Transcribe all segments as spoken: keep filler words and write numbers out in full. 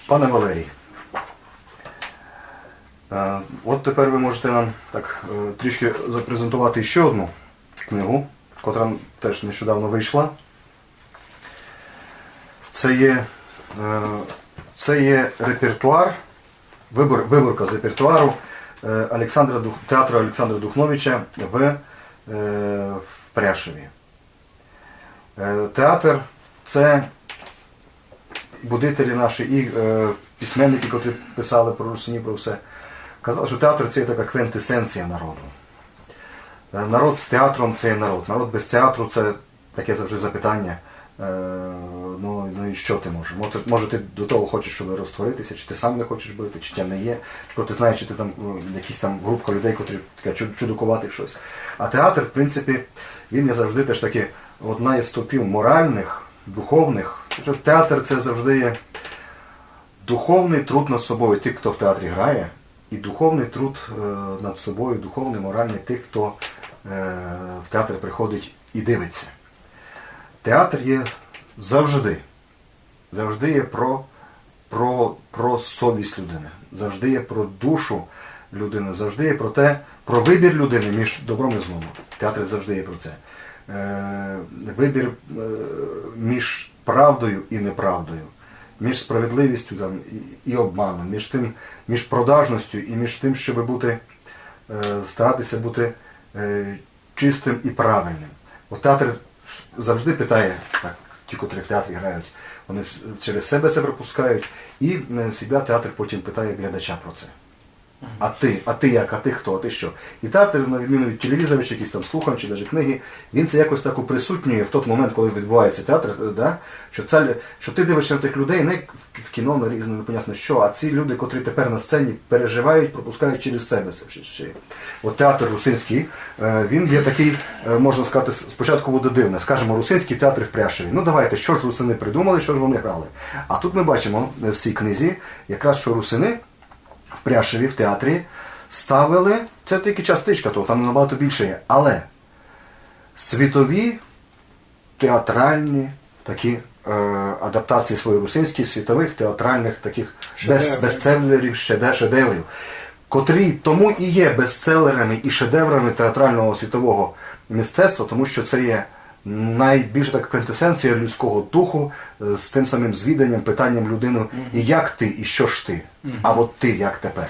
Пане Валерій, е, от тепер ви можете нам так, е, трішки запрезентувати ще одну книгу, котра теж нещодавно вийшла. Це є, е, це є репертуар, вибор, виборка з репертуару, е, Олександра Дух-, театру Олександра Духновича в, е, в Пряшеві. Е, театр — це будителі наші і, е, письменники, котрі писали про русинів, про все. Казали, що театр — це така квінтесенція народу. Е, народ з театром — це є народ. Народ без театру — це таке завжди запитання. Е, ну, ну і що ти можеш? Може, може, ти до того хочеш, щоб розтворитися, чи ти сам не хочеш бути, чи тебе не є, чи ти знаєш, чи ти там, е, якісь там групка людей, котрі таке чу-, чудукувати щось. А театр, в принципі, він є завжди теж таки одна із стовпів моральних, духовних. Що театр — це завжди є духовний труд над собою тих, хто в театрі грає, і духовний труд, е, над собою, духовний, моральний тих, хто, е, в театр приходить і дивиться. Театр є завжди, завжди є про, про, про совість людини, завжди є про душу людини, завжди є про те, про вибір людини між добром і злом. Театр завжди є про це. Е, вибір, е, між правдою і неправдою, між справедливістю там, і, і обманом, між тим, між продажністю і між тим, щоб бути, е, старатися бути, е, чистим і правильним. Бо театр завжди питає, так, ті, котрі в театрі грають, вони вс-, через себе це пропускають, і, е, завжди театр потім питає глядача про це. А ти, а ти як, а ти хто, а ти що? І театр, на відміну від телевізора, чи якісь там слухань, чи навіть книги, він це якось так уприсутнює в той момент, коли відбувається театр, е, да? Що це, що ти дивишся на тих людей не в, в кіно, на різне, непонятно що, а ці люди, котрі тепер на сцені, переживають, пропускають через себе це все ще. От театр русинський, е, він є такий, е, можна сказати, с-, спочатку буде дивне. Скажемо, русинський театр в Пряшеві. Ну, давайте, що ж русини придумали, що ж вони грали? А тут ми бачимо, е, в цій книзі, якраз, що русини в Пряшеві в театрі ставили, це тільки частичка того, там набагато більше є, але світові театральні такі, е, адаптації свої русинські світових театральних таких бес-, шедеврів, бестселерів, шеде-, шедеврів, котрі тому і є бестселерами і шедеврами театрального світового мистецтва, тому що це є найбільше так квінтесенція людського духу, е, з тим самим звіданням, питанням людини: і як ти, і що ж ти? А от ти як тепер?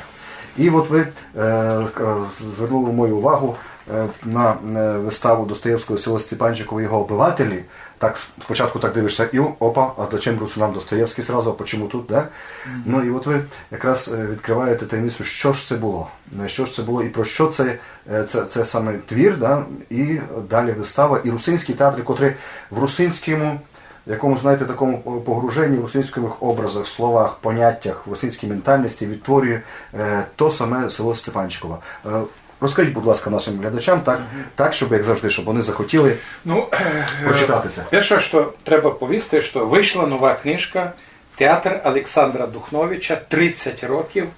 І от ви, е, ск-, е, звернули мою увагу, е, на, е, виставу Достоєвського «Село Степанчиково і його обывателі». Так, с-, спочатку так дивишся, і опа, а зачем русинам Достоєвський сразу, а почему тут, да? Ну і от ви якраз, е, відкриваєте таємницю, що ж це було, е, що ж це було і про що це, е, це, це саме твір, да? І далі вистава, і русинський театр, котрий в русинському якому, знаєте, такому погруженні в русинських образах, словах, поняттях, в русинській ментальності відтворює, е, то саме «Село Степанчиково». Е, розкажіть, будь ласка, нашим глядачам так, так, щоб, як завжди, щоб вони захотіли прочитати це. Ну, е, перше, що треба повісти, що вийшла нова книжка «Театр Олександра Духновича. Тридцять років.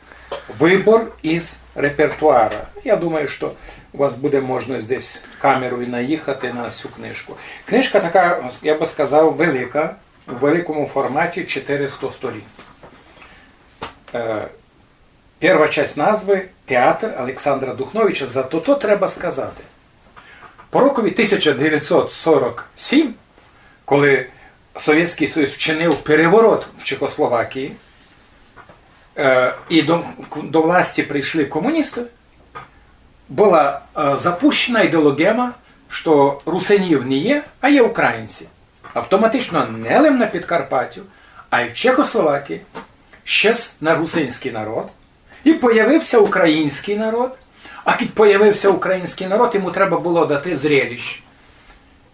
Вибор із репертуара». Я думаю, що у вас буде можливість десь камерою наїхати на цю книжку. Книжка така, я би сказав, велика, у великому форматі, чотириста сторін. Е, перша часть назви «Театр Олександра Духновича». Зато то треба сказати. По рокові тисяча дев'ятсот сорок сім, коли Совєтський Союз вчинив переворот в Чехословакії, е, і до, до власті прийшли комуністи, була, е, запущена ідеологема, що русинів не є, а є українці. Автоматично не лише на Підкарпаттю, а й в Чехословакії щез на русинський народ, і появився український народ. А кідь появився український народ, йому треба було дати зрелище.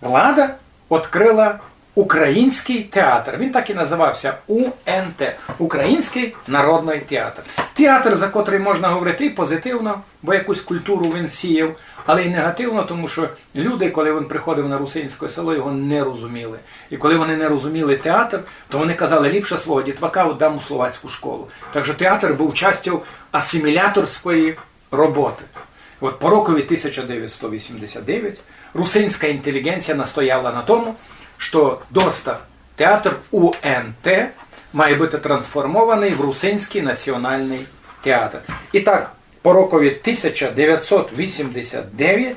Влада відкрила український театр. Він так і називався — У Н Т. Український народний театр. Театр, за котрий можна говорити і позитивно, бо якусь культуру він сіяв, але й негативно, тому що люди, коли він приходив на русинське село, його не розуміли. І коли вони не розуміли театр, то вони казали: «Ліпше свого дітвака віддам у словацьку школу». Так що театр був частю асиміляторської роботи. От по рокові тисяча дев'ятсот вісімдесят дев'ять русинська інтелігенція настояла на тому, що доста театр — У Н Т, має бути трансформований в Русинський національний театр. І так, по рокові тисяча девятьсот вісімдесят девять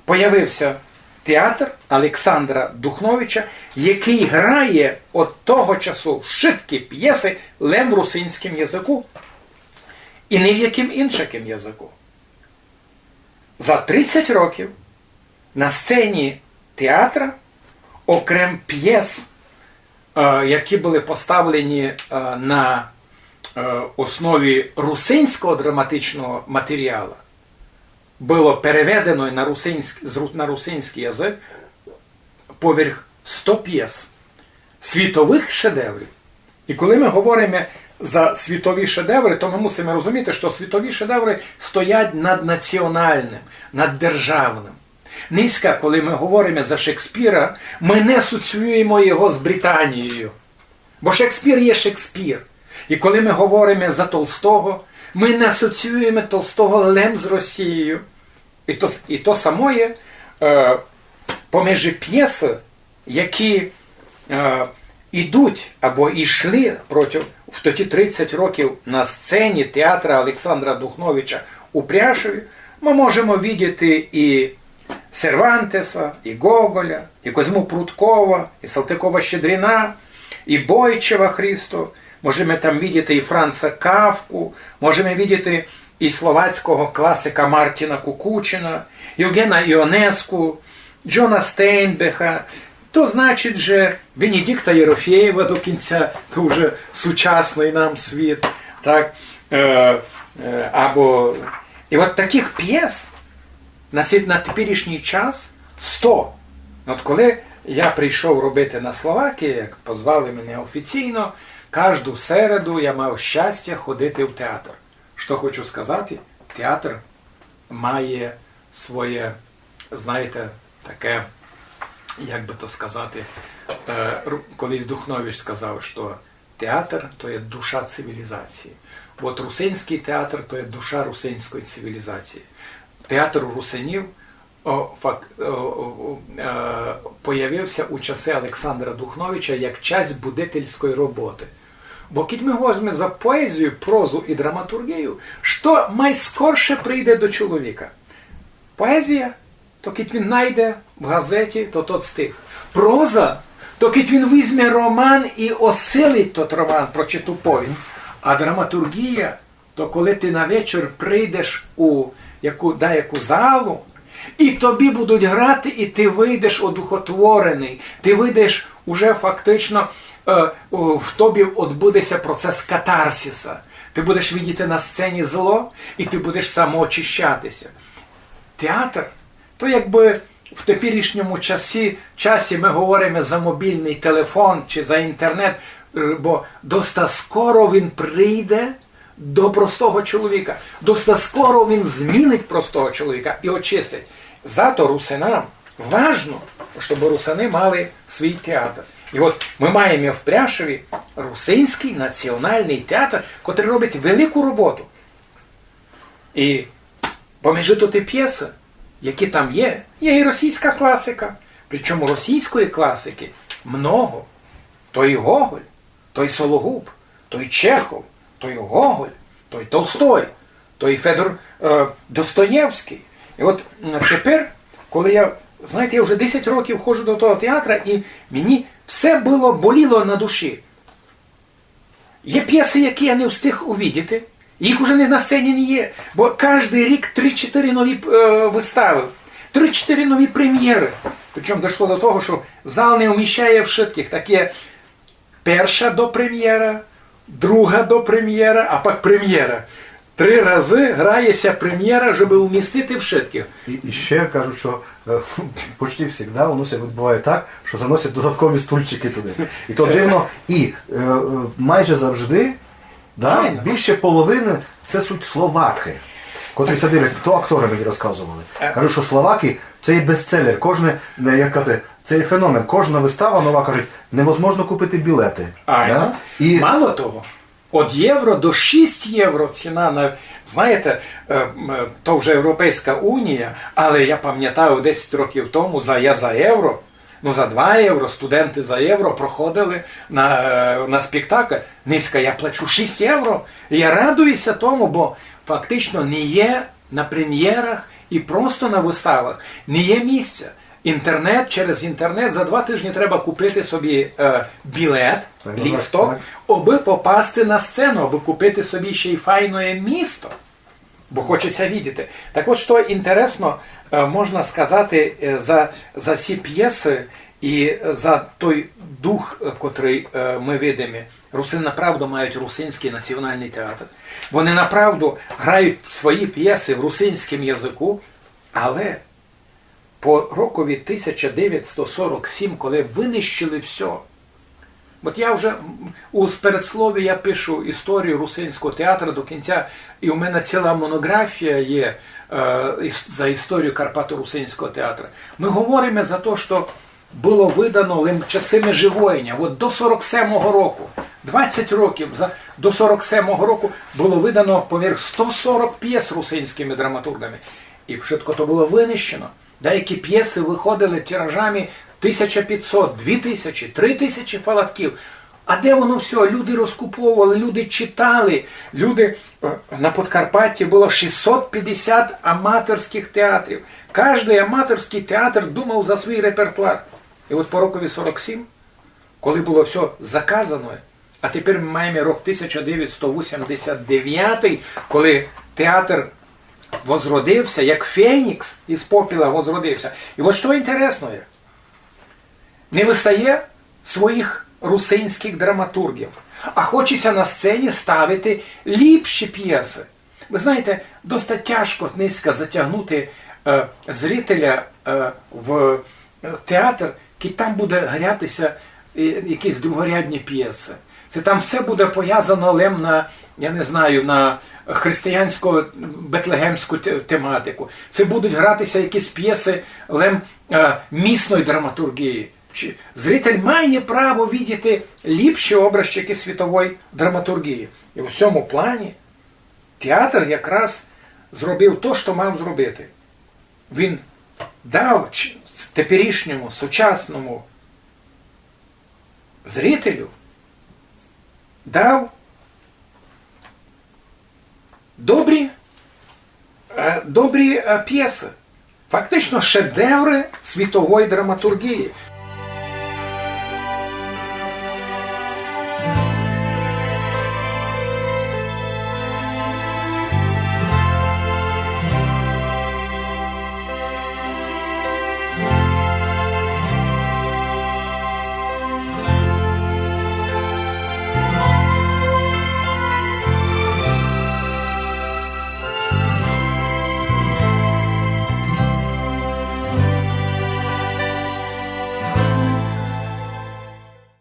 появився театр Олександра Духновича, який грає од того часу вшыткі пєсы лем в русинськім языку і ні в яким іншакім языку. За тридцять років на сцені театра, окрем пєс, е, які были поставлені, е, на, е, основі русинського драматичного матеріала, было переведено на русинськ-, з ру-, на русинськый язык поверх сто пєс, світовых шедеврів. І коли мы говориме за світові шедевры, то мы мусиме розуміти, што світові шедевры стоять над національным, над державным. Нынька, коли мы говориме за Шекспіра, мы не асоціюєме його з Британією. Бо Шекспір є Шекспір. І коли мы говориме за Толстого, мы не асоціюєме Толстого лем з Росією. І то, і то самоє, е, помежи пєсы, які, е, ідуть або ішли проти, в тоті тридцять років на сцені театра Олександра Духновича у Пряшові, мы можеме видіти і Сервантеса, і Гоголя, і Козьму Прудкова, і Салтыкова-Щедріна, і Бойчева Христу, можеме там видіти і Франца Кафку, можеме видіти і словацького класика Мартіна Кукучина, Євгена Іонеску, Джона Стейнбеха, то значить же Венедикта Єрофєєва до кінця, то вже сучасный нам світ, так, е, е, або, і от такых пєс на сі-, на теперішній час сто. От коли я прийшов робити на Словакію, як позвали мене офіційно, кажду середу я мав щастя ходити в театр. Што хочу сказати, театр має своє, знаєте, таке, як бы то сказати, е, ру-, колись Духнович сказав, што театр то є душа цивілізації. От русинськый театр то є душа русинської цивілізації. Театр у русинів, о, фак-, о, о, е, появився у часы Олександра Духновича як часть будительської роботы. Бо кідь мы говориме за поезію, прозу і драматурґію, што майскорше прийде до чоловіка? Поезія, то кідь він найде в газеті то тот стих. Проза, то кідь він візьме роман і осилить тот роман, прочиту повість. А драматурґія, то коли ты на вечір прийдеш у яку, даяку залу, і тобі будуть грати, і ты выйдеш одухотвореный, ты выйдеш уже фактично, е, у, в тобі одбудеся процес катарсиса. Ты будеш видіти на сцені зло, і ты будеш самоочищатися. Театр, то якбы в теперішньому часі, часі мы говориме за мобільный телефон чи за інтернет, е, бо доста скоро він прийде до простого чоловіка. Доста скоро він змінить простого чоловіка і очистить. Зато русинам важно, щоб русины мали свій театр. І от мы маєме в Пряшові Русинськый національный театр, котрый робить велику роботу. І поміж тоты пєсы, які там є, є і російська класика. Причому російської класики много. То і Гоголь, то і Сологуб, то і Чехов, то і Гоголь, то і Толстой, то і Федор, е, Достоєвськый. І от, м, тепер, коли я, знаєте, я вже десять років ходжу до того театра, і мені все было боліло на душі. Є пєсы, які я не встиг увидіти, їх уже не, на сцені не є, бо каждый рік три-чотири нові, е, выставы, три-чотири нові премєры. Причому дійшло до того, што зал не вміщає вшыткых. Так є перша допремєра, друга допремєра, а пак премєра. Три разы грає ся премєра, щоб умістити вшыткых. І, і ще кажуть, що, е, почти всегда воно ся відбуває так, що заносять додаткові стульчики туди. І то дивно, і, е, е, майже завжди, да, більше половины це суть словаки, котрі ся дивлять, то актори мені розказували. Е. Кажуть, що словаки це є бестселер. Кожне, не, як казати, це є феномен. Кожна вистава нова, кажуть, невозможно купити білети. Айно. Да? І мало того, од євро до шість євро ціна на, знаєте, е, м, е, то вже Європейська унія, але я памнятаю, десять років тому за, я за євро, Ну, за два євро, студенты за євро проходили на, на спектакль. Нынька я плачу шість євро. І я радуюся тому, бо фактично не є на премєрах і просто на выставах, не є місця. Інтернет, через інтернет за два тыжні треба купити собі е, білет, лісток, абы попасти на сцену, абы купити собі ще й файне місто. Бо хочеться видіти. Так от, што інтересно, е, можна сказати е, за, за сі пєсы і за той дух, е, котрый е, мы видиме. Русины направду мають русинськый націоналный театр. Вони направду грають свої пєсы в русинському языку, але по рокові тисяча девятсто сорок сім, коли вынищили всьо, от я вже у передслові я пишу історію русинського театру до кінця, і у мене ціла монографія є е, іс- за історію карпаторусинського театру. Мы говориме за то, што было выдано лим часы меживоєня, от до сорок семого року, двадцять років за, до сорок семого року было выдано поверх сто сорок пєс русинськыми драматурґами. І вшытко то было вынищено. Деякі пєсы выходили тиражами тисяча пятсот, дві тисячі, три тисячі фалатків. А де воно всьо? Люди розкуповували, люди читали, люди е, на Подкарпатті было шістсот пятдесят аматорськых театрів. Каждый аматорськый театр думав за свій репертуар. І от по рокові сорок сім, коли было всьо заказано, а тепер мы маєме рок тисяча девятсто вісімдесят девятый, коли театр возродився, як фенікс із попіла возродився. І от што інтересноє, не выстає своїх русинськых драматурґів, а хочеться на сцені ставити ліпші пєсы. Вы знаєте, доста тяжко нынька затягнути е, зрителя е, в театр, кідь там буде грятися е, якісь другорядні пєсы. Се там всьо буде повязано лем на, я не знаю, на християнську бетлегемську те- тематику. Се будуть гратися якісь пєсы лем е, місної драматурґії. Чи зритель має право видіти ліпші образчикы світової драматурґії. І в сьому плані театр якраз зробив то, што мав зробити. Він дав ч- теперішньому, сучасному зрителю, дав добрі, е, добрі е, пєсы. Фактично шедевры світової драматурґії.